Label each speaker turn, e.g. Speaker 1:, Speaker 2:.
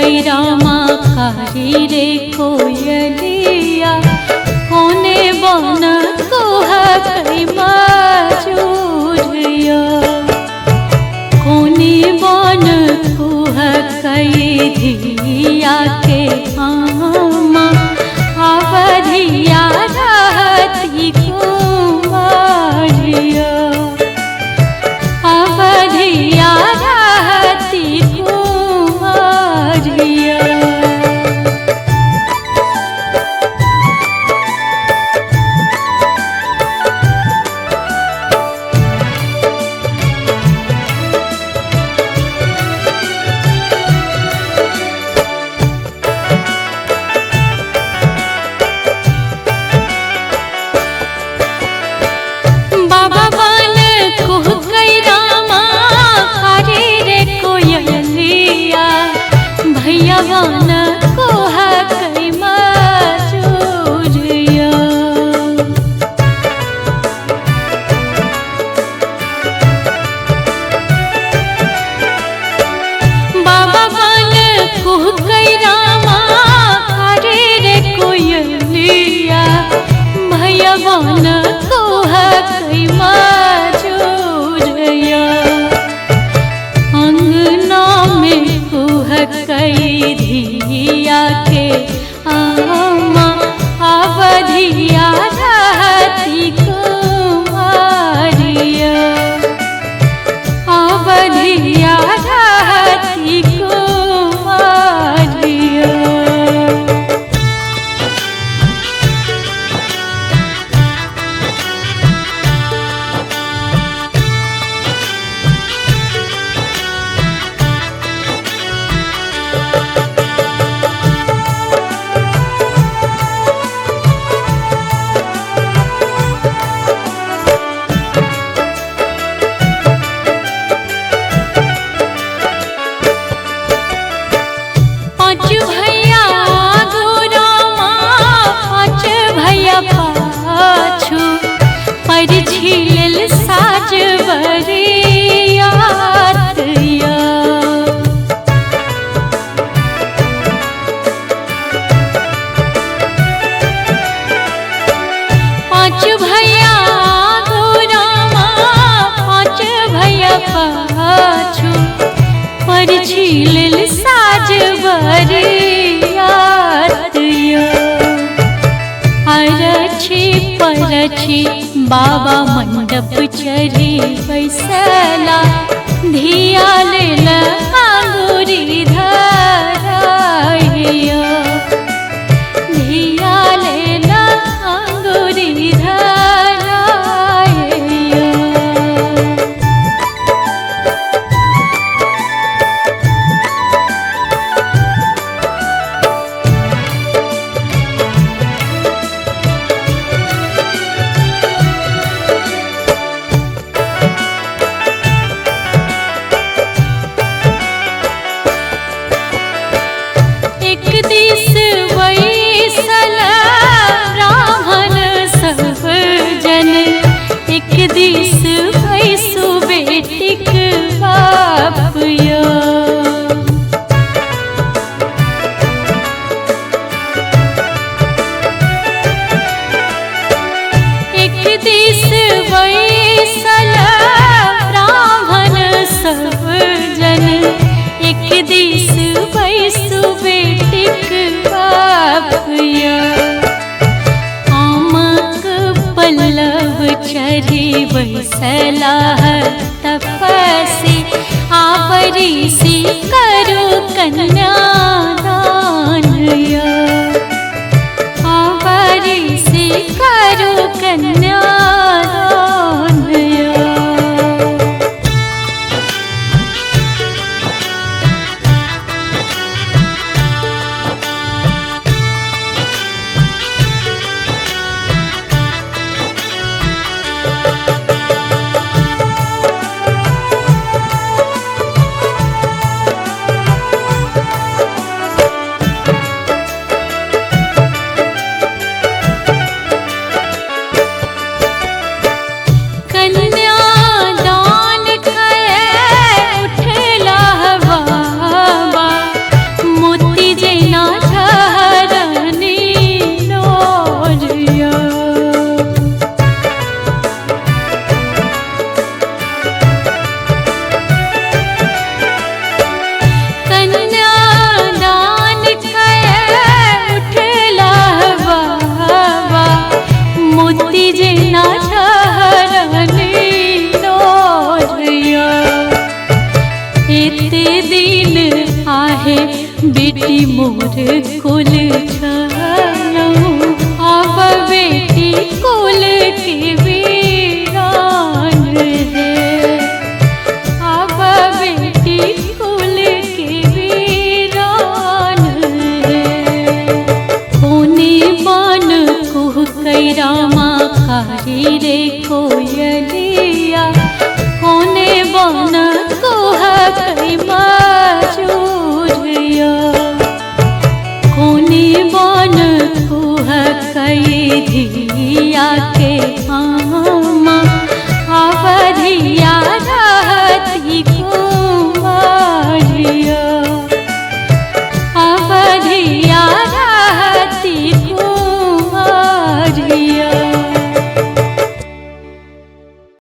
Speaker 1: कै रामा कारी रे कोयलिया कोने बन कोहा कै मजूरिया कोने बन कोहा कै धिया के आमा अवधिया रहती कुमारिया अवधिया रहती कुमारिया। बाबा बन कुह कै रामा कारी रे कोयलिया भैया बन कोहा कै मजूरिया। बाबा बन कुह कै रामा कारी रे कोयलिया भैया बन कोहा कै मजूरिया। अंगना में कुह कै धिया के आमा अवधिया रहती कुमारिया अवधिया रहती कुमारिया। पाँच भैया गोरामा पाँच भैया पाछू पर झीलल साज बरियातिया। पाँच भैया गोरामा पाँच भैया पाछू पर झीलल साज बरियातिया। अरछी परछी बाबा मंडप चढ़ी बैसला धिया लेल अंगूरी धराइया धिया लेल अंगूरी धराइया। एक दिस वैसल ब्राह्मण सब जन एक दिस वैसु बेटिक बाप यो। एक दिस वैसल ब्राह्मण सब जन एक दिस वैसु बेटिक बाप यो। आमक पल्लव चढ़ी बैसला तपसी आवरी सी करो कन्यादान यो आवरी सी करो कन्यादान यो। बेटी मोर कुल छनौ, आब बेटी कुल के।